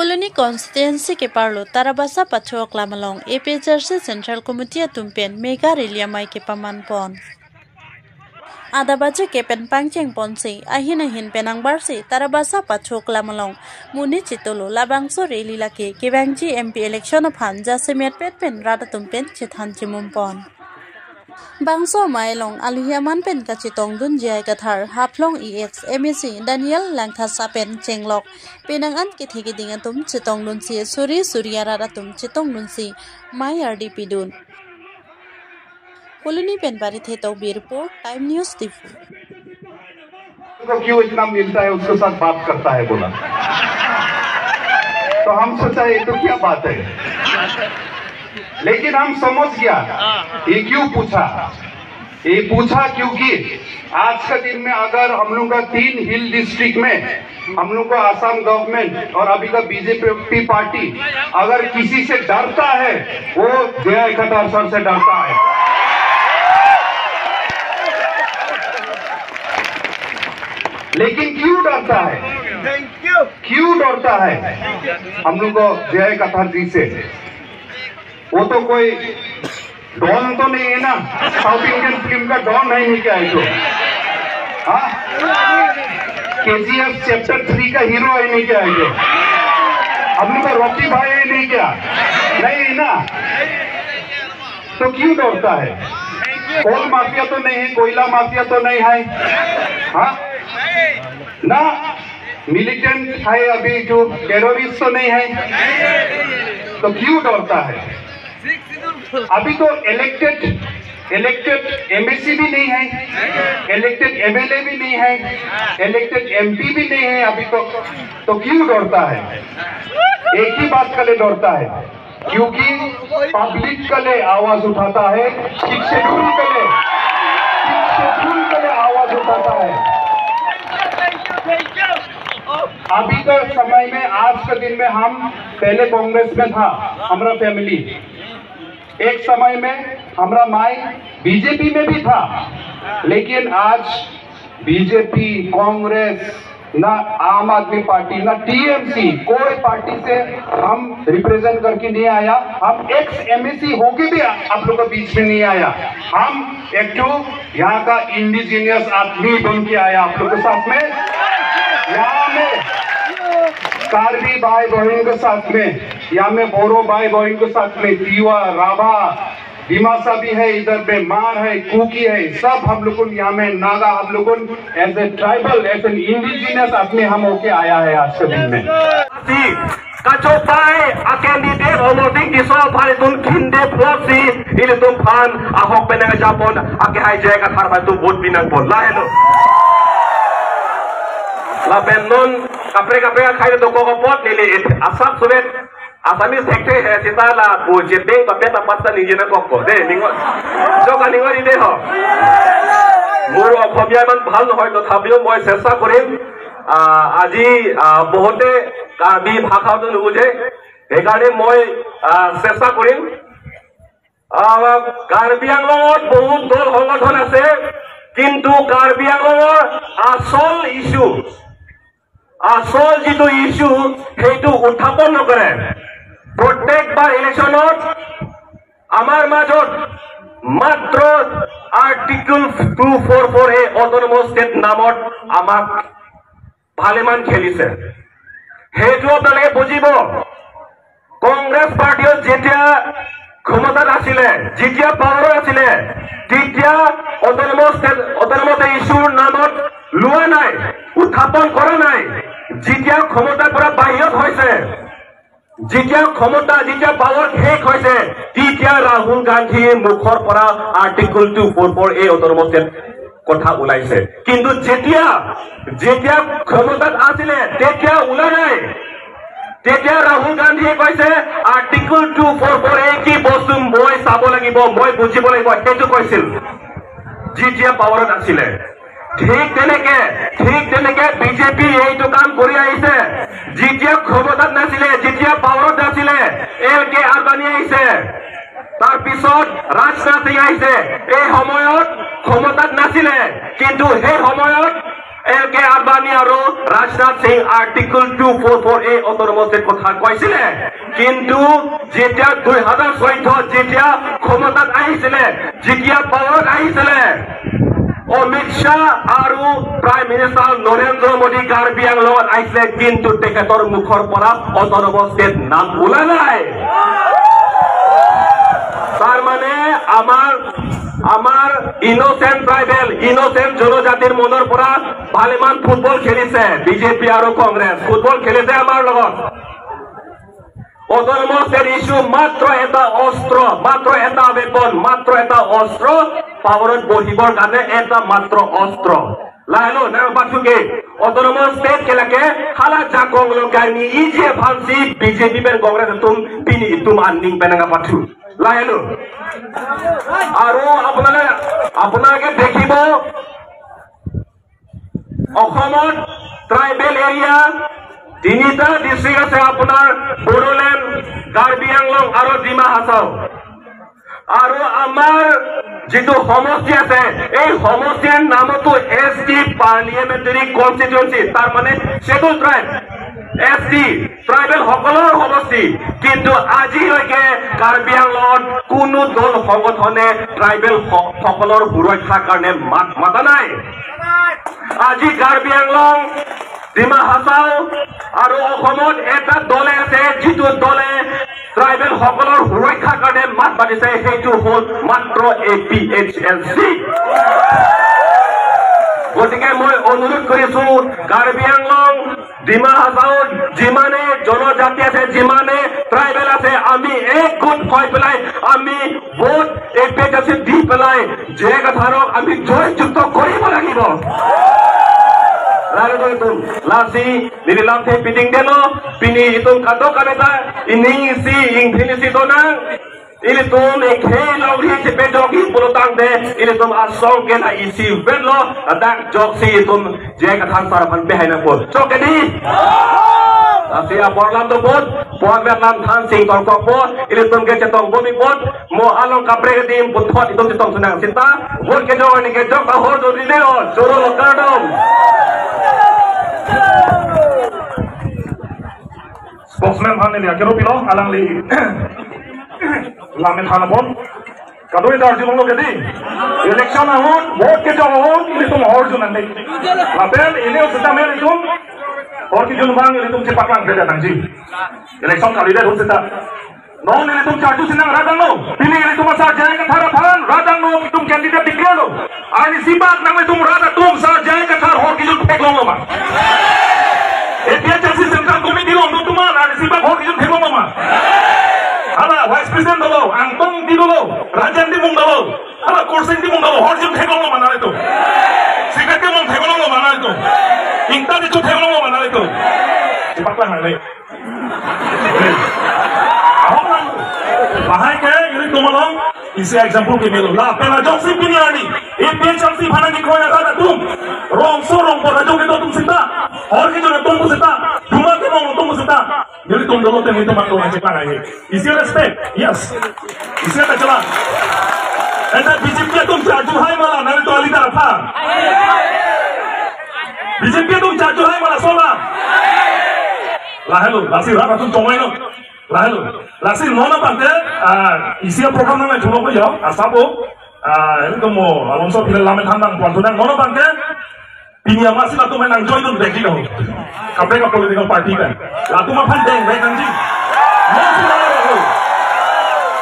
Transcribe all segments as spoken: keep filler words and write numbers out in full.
Phuloni constituency keparlo Tarabasa Pacho Aklam along A P H L C Central Committee atum pen mega rally amei kepaman pon. Adap ajok ke pen pangcheng ponsi ahin ahin pen angbarsi Tarabasa Pacho Aklam along monit chitolo labangso rally lake kevangji M P election aphan jasemet pet pen rat atum pen chethan chimum pon. Bangso amei along alohi aman pen kachetongdun J I Kathar, Haflong E X M A C Daniel Langthasa pen chenglok penang an kethe keding atum chetongdunsi suri suri arat atum chetongdunsi mei ardi pidun. Phuloni pen Parithe Tokbi report, Time News Diphu. को क्यों इतना मिलता है, उसके साथ बात करता है, बोला। तो हम सोचा, ये तो क्या बात है। लेकिन हम समझ गया ये क्यों पूछा। ये पूछा क्योंकि आज का दिन में अगर हम लोग का तीन हिल डिस्ट्रिक्ट में हम लोग का आसाम गवर्नमेंट और अभी का बीजेपी पार्टी अगर किसी से डरता है, वो जे आई कथार सर से डरता है। लेकिन क्यों डरता है? क्यों डरता है हम लोग को जे आई कथार जी से? वो तो कोई डॉन तो नहीं है ना? साउथ इंडियन फिल्म का डॉन है नहीं क्या है जो? हाँ, के जी एफ चैप्टर थ्री का हीरो है नहीं क्या है जो? हम लोग का रॉकी भाई है नहीं क्या? नहीं है ना? तो क्यों डरता है? कोल माफिया तो नहीं है, कोयला माफिया तो नहीं है, हाँ ना? मिलिटेंट है अभी जो, टेररिस्ट तो नहीं है, तो क्यों डरता है? अभी तो इलेक्टेड इलेक्टेड एम ए सी भी नहीं है, इलेक्टेड एम एल ए भी नहीं है, इलेक्टेड एम पी भी नहीं है अभी तो। तो क्यों डरता है? एक ही बात के लिए डरता है, क्योंकि पब्लिक के लिए आवाज उठाता है, सिक्स शेड्यूल के लिए, सिक्स शेड्यूल के लिए आवाज उठाता है। अभी का समय में, आज के दिन में, हम पहले कांग्रेस में था, हमारा फैमिली, एक समय में हमारा माई बी जे पी में भी था, लेकिन आज बी जे पी, कांग्रेस, ना आम आदमी पार्टी, ना टी एम सी, कोई पार्टी से हम रिप्रेजेंट करके नहीं आया। हम एक्स एम ए सी होके भी आप लोग के बीच में नहीं आया। हम एक ठो यहाँ का इंडिजिनियस आदमी बन के आया आप लोग के साथ में। यहाँ में कार्बी भाई बहन के साथ में, यहाँ में बोरो भाई बहन के साथ में, तिवा, राभा, डिमासा भी है, इधर पे मार है, कुकी है, सब हम लोग को यहाँ में नागा, हम लोग को as a tribal, as an indigenous आदमी हम होके आया है आज के दिन में। Kachopai a candidate Omor Sing Tisso aphan itum khinde plot si ilitum aphan ahok pen nangkejapon, akehai J I Kathar aphan itum vote pinangpon. Lahelo. Lapen non kaprek kaprek akhai dokok apot neli asap suret Assamese thekthe he seta la pu chedeng pape ta pasta ningje nangkokpo de, ningo. Jo ka ningo ri de ho. Mur Okhomia iman bhal nohoi, tothapiyo moi chesta korim. Ah, aji, ah, bohote Karbi bhasha to nubuje. Heikarne moi, ah, chesta korim. Ah, Karbi Anglongot bohut dol songothon ase, kintu Karbi Anglongor asol issue, asol jitu issue, সেইটো উত্থাপন নকৰে। প্ৰত্যেকবাৰ ইলেকশ্যনত আমাৰ মাজত মাত্ৰ article two four four A autonomous state নামত আমাক ভালেমান খেলিছে। সেইটো আপোনালোকে বুজিব। কংগ্ৰেছ পাৰ্টিয়ে যেতিয়া ক্ষমতাত আছিলে, যেতিয়া পাৱাৰত আছিলে, তেতিয়া অট'নমাছ ষ্টেট, অট'নমাছ ইছ্যুৰ নামত লোৱা নাই, উত্থাপন কৰা নাই। যেতিয়া ক্ষমতাৰ পৰা বাহিৰত হৈছে, যেতিয়া ক্ষমতা, যেতিয়া পাৱাৰ শেষ হৈছে, তেতিয়া ৰাহুল গান্ধীৰ মুখৰ পৰা article two four four A autonomous state কথা ওলাইছে। কিন্তু যেতিয়া, যেতিয়া ক্ষমতাত আছিলে, তেতিয়া ওলা নাই। তেতিয়া ৰাহুল গান্ধীয়ে কৈছে, "আৰ্টিকল টু ফ'ৰ ফ'ৰ এ কি বস্তু মই চাব লাগিব, মই বুজিব লাগিব", সেইটো কৈছিল যেতিয়া পাৱাৰত আছিলে। ঠিক তেনেকে, ঠিক তেনেকে বিজেপি এইটো কাম কৰি আহিছে। যেতিয়া ক্ষমতাত নাছিলে, যেতিয়া পাৱাৰত নাছিলে, এল কে আদবানী আহিছে, তাৰ পিছত ৰাজনাথ সিং আহিছে। এই সময়ত ক্ষমতাত নাছিলে, কিন্তু সেই সময়ত এল কে আদবানী আৰু Rajnath Singh article two four four A autonomous state কথা কৈছিলে, কিন্তু যেতিয়া দুই হাজাৰ চৈধ্য যেতিয়া ক্ষমতাত আহিছিলে, যেতিয়া পাৱাৰত আহিছিলে, অমিত শ্বাহ আৰু প্ৰাইম মিনিষ্টাৰ নৰেন্দ্ৰ মোদী কাৰ্বি আংলঙত আহিছিলে, কিন্তু তেখেতৰ মুখৰ পৰা অট'নমাছ ষ্টেট নাম ওলা নাই। তাৰ মানে আমাৰ, আমাৰ ইন'চেণ্ট ট্ৰাইবেল, ইন'চেণ্ট জনজাতিৰ মনৰ পৰা ভালেমান ফুটবল খেলিছে বিজেপি আৰু কংগ্ৰেছ, ফুটবল খেলিছে আমাৰ লগত। অট'নমাছ ষ্টেট ইছ্যু মাত্ৰ এটা অস্ত্ৰ, মাত্ৰ এটা ৱেপন, মাত্ৰ এটা অস্ত্ৰ, পাৱাৰত বহিবৰ কাৰণে এটা মাত্ৰ অস্ত্ৰ। Lahelo nangpathu ke, autonomous state ke lake hala jakong lo kami iji aphansi BJP pen Congress atum pini itum aning pen nangpathu. Lahelo. আৰু আপোনালোকে, আপোনালোকে দেখিব, অসমত ট্ৰাইবেল এৰিয়া তিনিটা ডিষ্ট্ৰিক্ট আছে, আপোনাৰ বড়োলেণ্ড, কাৰ্বি আংলং আৰু ডিমা হাছাও। আৰু আমাৰ যিটো সমষ্টি আছে, এই সমষ্টিৰ নামতো এছ টি পাৰ্লিয়ামেণ্টেৰী কনষ্টিটুৱেঞ্চি, তাৰ মানে শ্বেডুল ট্ৰাইব, এছ টি ট্ৰাইবেল সকলৰ সমষ্টি। কিন্তু আজিলৈকে কাৰ্বি আংলঙত কোনো দল সংগঠনে ট্ৰাইবেল স-, সকলৰ সুৰক্ষাৰ কাৰণে মাত মাতা নাই। আজি কাৰ্বি আংলং, ডিমা হাছাও আৰু অসমত এটা দলে আছে, যিটো দলে ট্ৰাইবেল সকলৰ সুৰক্ষাৰ কাৰণে মাত মাতিছে, সেইটো হ'ল মাত্ৰ এ পি এইচ এল চি। গতিকে মই অনুৰোধ কৰিছো, কাৰ্বি আংলং, ডিমা হাছাওত যিমানে জনজাতি আছে, যিমানে ট্ৰাইবেল আছে, আমি একগোট হৈ পেলাই আমি vote A P H L C দি পেলাই জে আই কাথাৰক আমি জয়যুক্ত কৰিব লাগিব। Lahelo itum, lasi neli lamthe piding deno, pini itum kadokave ta ining isi, ingthin isi donang. Ilitum ekhei longri chepejokji pulotangte, ilitum asong ke na isi vetlo, ladak joksi itum jai kathang sar aphan pehai nangpo. Chok ke di? Lasi apor lam dopot, pon vet lam than sing tongkokpo, ilitum ke chetong bomipot, mo along kaprek adim puthot itum chetong sunang sita, vote kejok ani kejok ta hor jodi dilo, choro lo kardom. Spokesman aphan neli akero pilo, alangli lam than apon. Kadokave ta arjulonglo ke di. Election ahut, vote kejok ahut, ilitum hor jun nangji. Lapen ili sita mel itum, hor kejun abang ilitum chepaklang beda nangji. Election kalidet ahut sita. Non ilitum charju sinang rat angno. Pini ilitum asar J I Kathar aphan rat angno itum candidate declare lo. Arnisi bak nanglitum rat atum asar J I Kathar hor kejun theklonglo ma? A P H L C Central Committee along do atum arnisi bak hor kejun theklonglo ma? Hala Vice President dolo, Angtong Engti dolo, Rajen Timung dolo, hala Khorsing Timung dolo, hor kejun theklonglo ma nanglitum? Secretary along theklonglo ma nanglitum? Ingta Techo theklonglo ma nanglitum? Chepaklang nangne. Ahok lang. Lahai ke ilitum along isi example kemelo. Lapen ajoksi pini arni A P H L C aphan nangkekroi arat atum, rongso rongpot ajo kedo atum sita, hor kejun atum sita, duma kemong atum sita, ilitum dolo te ilitum atum ajak lang ahi. Isi respect, yes. Isi kachala. Anta B J P atum charju hai ma la, nanglitum alida aphan? B J P atum charju hai ma la, sola? Lahelo, lasi rat atum chongoi lo. Lahelo, lasi non abang ke, ah, isi program nang chungo ko yo, asapo, ah, ilitum mo, alonso pila lam than nang, puan tunang, non abang ke, pini amat si latum nang join dun bagi lo. Kaprek a political party kan. Latum aphan deng, deng nangji. Non si lahelo.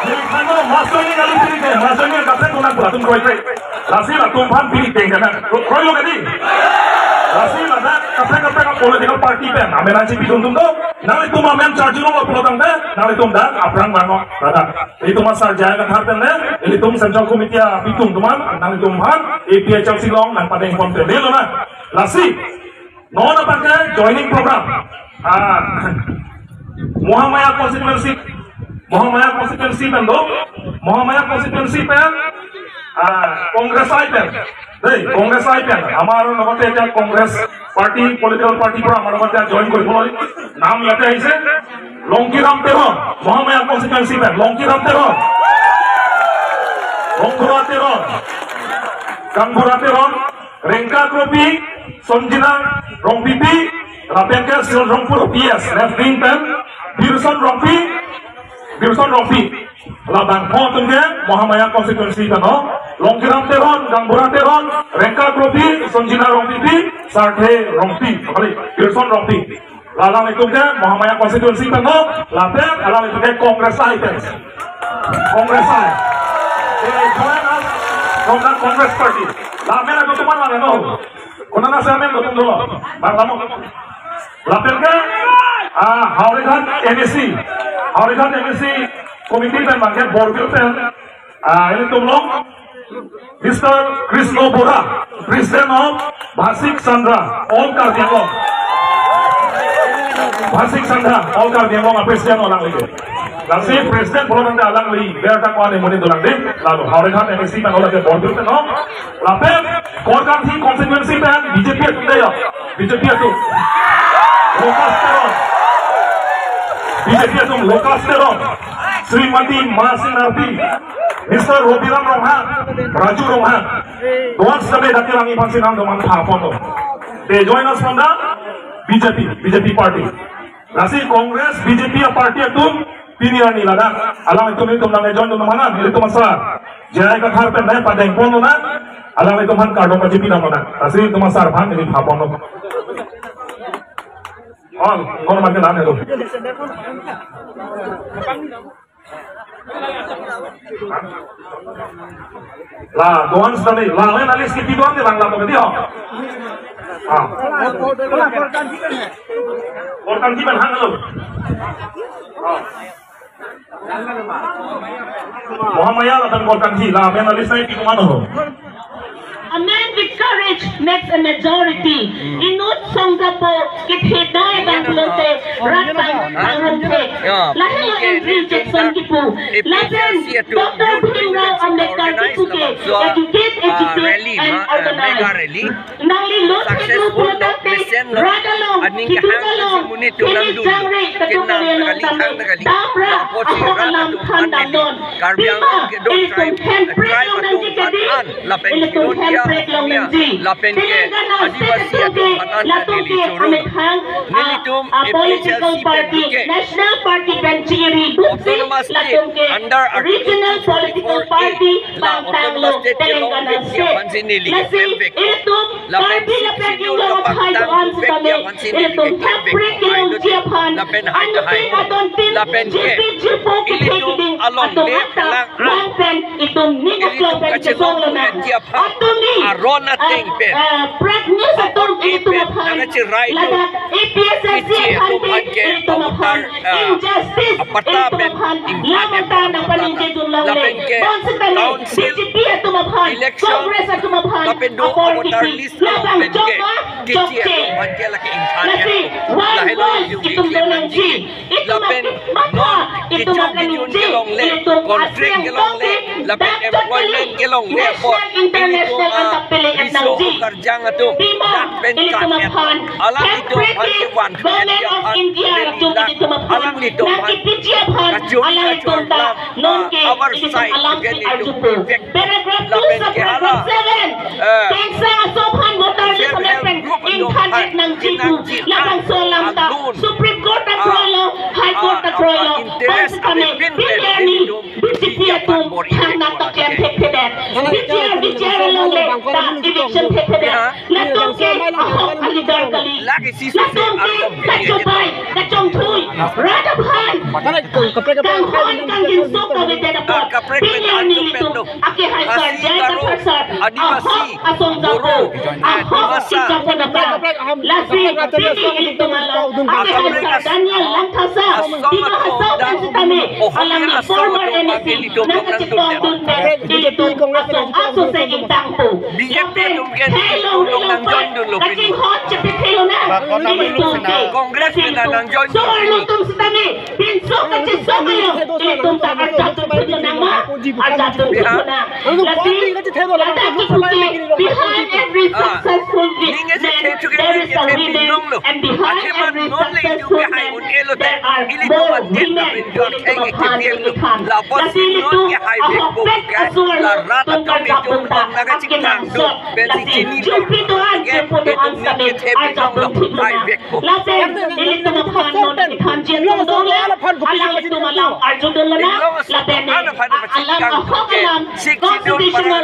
Neli than lo, mass joining kali pini ke, mass joining kaprek tunang, latum kroi kroi. Lasi latum aphan pini deng kana. Kroi lo ke di? Lasi ladak kaprek kaprek a political party pen amen nangchepidun dun do. Nanglitum amen charju lo pulotangte, nanglitum dak aphrang vangnon. Ladak. Ilitum asar J I Kathar pen le, ilitum Central Committee abitum atum an, nanglitum aphan, A P H L C along nangpadeng ponpe delo na. Lasi, non abang ke joining program. Ah, Mahamaya constituency, Mahamaya constituency pen do, Mahamaya constituency pen, ah, Congress I pen. Dei, Congress I pen. Amar namaste ja Congress party, political party pura amar namaste join kori poi. Nam yate aise, Longkiram Teron, Mahamaya constituency pen, Longkiram Teron. Rongkhora Teron. Kangbura Teron, Rengka Kropi, Sonjina Rongpipi, lapen ke Silrongpur P S, left wing pen, Birson Rongpi, Birson Rongpi. La bangpho atum ke Mahamaya constituency pen ho, Longkiram Teron, Gangbura Teron, Rengka Kropi, Sonjina Rongpipi, Sarthe Rongpi, kali, Birson Rongpi. La alanglitum ke Mahamaya constituency pen ho, lapen alanglitum ke Congress side pen. Congress side. They join us from the Congress party. La amen atum teman la no. Konat ase amen atum dolo. Bang lamo. Lapen ke, ah, Howraghat M A C. Howraghat M A C committee pen bang ke Borbil pen, ah, ilitum along Mister Krishna Bora, President of Bhasik Sangha, All Karbi Anglong. Bhasik Sangha, All Karbi Anglong a-President alangli ke. Lasi President pulo tangte alangli, ber ta ko-an amonit dolang dei, lalu Howraghat M A C pen ola ke Borbil pen ho. Lapen, Korkanthi constituency pen B J P atum dei ho, B J P atum. Lucas Teron. B J P atum Lucas Teron. Srimati Masing Narpi. Mister Robiram Ronghang. Raju Ronghang. Doan sitame dak kelang iphan sinam doman pha ponlo. They join us from the B J P, B J P party. Lasi Congress, B J P a-party atum, pini arni ladak, alanglitum ilitum nang join dun mana, ilitum asar. J I Kathar pen nai padeng pon na, alanglitum aphan kardom pajirpi dam na. Lasi ilitum asar aphan ili pha ponlo. On, on mati lan itu. La, doan sitame, la, lain alis kipi doan ke bang la pagadi ho. Ah. Korkanthi pen hanglo. Ah. Mahamaya lapen Korkanthi, la, amen alis nai pi komat ho. A man with courage makes a majority. Inut songjapo kethe dai abang pulote rat abang pangrum the. Lahelo Andrew Jackson kipu. Lapen Doctor Bhimrao Ambedkar kipu ke educate, educate and organize. Nangli lo theklo pulo tangte rat along, keduk along, kejangre ketok along dam, damra ahok alam than damnon. Pima, ilitum hemprek long nangji kedi, ilitum hemprek long nangji. Telangana state atum ke, latum ke amethang a, a political party, national party pen chiri duksi, latum ke regional political party pangtanglo Telangana state. Lasi ilitum Karbi lapen Inglong akhai do-an sitame, ilitum hemprek kelongji aphan, anuttin adontin, jirpi jirpo kethe keding atum anta bang pen itum ning aklong pen chesong lonang. Atumi, ah, ah, prag news atum ilitum aphan, ladak A P H L C aphan ke ilitum aphan, injustice ilitum aphan lam anta nangpaningje dun longle. Bonsitame B J P atum aphan, Congress atum aphan apor kiti labang jokma jokche. Lasi one voice itum do nangji. Itum akit matha, itum akaningje, itum aseng toke, dak toke, national, international anta pele nangji. Pima, ilitum aphan hemprek ke Government of India atum ilitum aphan nangkipiji aphan, alanglitum ta nonke ilitum alam si arjupo. Paragraph two, subparagraph seven. Kangsam aso aphan voter list amen pen ingthan-et nangji pu labangso alam ta Supreme Court ta kroilo, High Court ta kroilo. Bonsitame pini arni B J P atum thangnat ta klem thekthedet. Bichar bichar alongle ta eviction thekthedet. Latum ke ahok a-leader kali. Latum ke kachobei, kachongthui, rat aphan kanghon kangjinso kavedet apot pini arni ilitum akehai sar J I Kathar sar ahok asong japo, ahok si japo napa. Lasi pini ilitum along akehai sar Daniel Langthasa, Dima Hasao pen sitame, alangli former M A C nangkachetong dunpen ilitum asong aso se ingtangpo. Lapen theilong theilong pen kachinghon chepetheilonang ilitum ke. Lasi ilitum so-arlo atum sitame pinso kachesong along ilitum ta arjap thunthun lonang ma, arjap thunthun lonang. Lasi ladak kipu ke, behind every successful man there is a woman, and behind every successful man there are more women. Ilitum K T P L lo, lapusi non ke haivekpo ke, la rat atum itum bang nangkachingthang do, pensi chini lo, ke itum ni kethe binong lo, haivekpo. Lapen ilitum aphan non thanji atum dole, alangtum alam arjudunlonang, lapen alam ahok alam constitutional